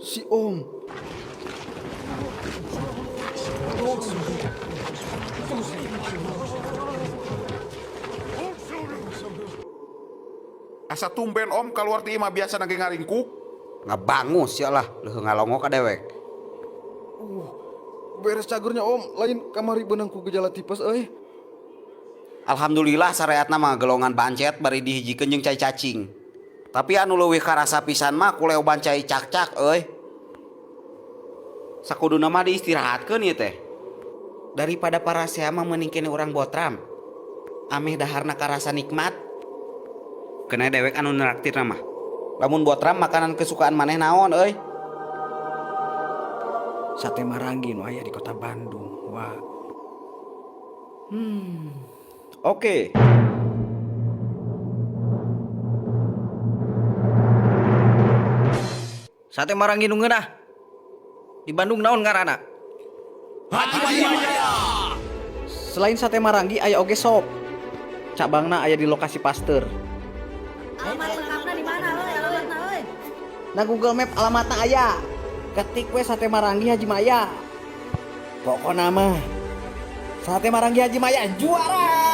Si Om. Asa tumben, Om, keluar ti imah, biasa lagi ngaringkuk. Ngabangus ya lah, leuh ngalongok ka dewek. Beres cagernya, Om, lain kamari beunang ku gejala tipes euy. Alhamdulillah sareatna mah gelongan bancet bari dihijikeun jeung cai cacing. Tapi anu leuwih karasa pisan mah ku leoban cai cakcak euy. Sakuduna mah diistirahatkeun ieu teh. Daripada parasea mah mending keneh urang botram. Ameh daharna karasa nikmat. Kena dewek anu neraktir mah. Lamun botram, makanan kesukaan maneh naon euy? Sate Maranggi nu aya di kota Bandung. Wah. Oke. Sate Maranggi nu ngeunah. Di Bandung naon ngaranna? Selain sate Maranggi, aya oge sop. Cabangna aya di lokasi Pasteur. Alamat lengkapna di mana euy? Alamatna euy? Na Google Map alamatna aya. Ketik we Sate Maranggi Haji Maya. Pokokna mah Sate Maranggi Haji Maya juara.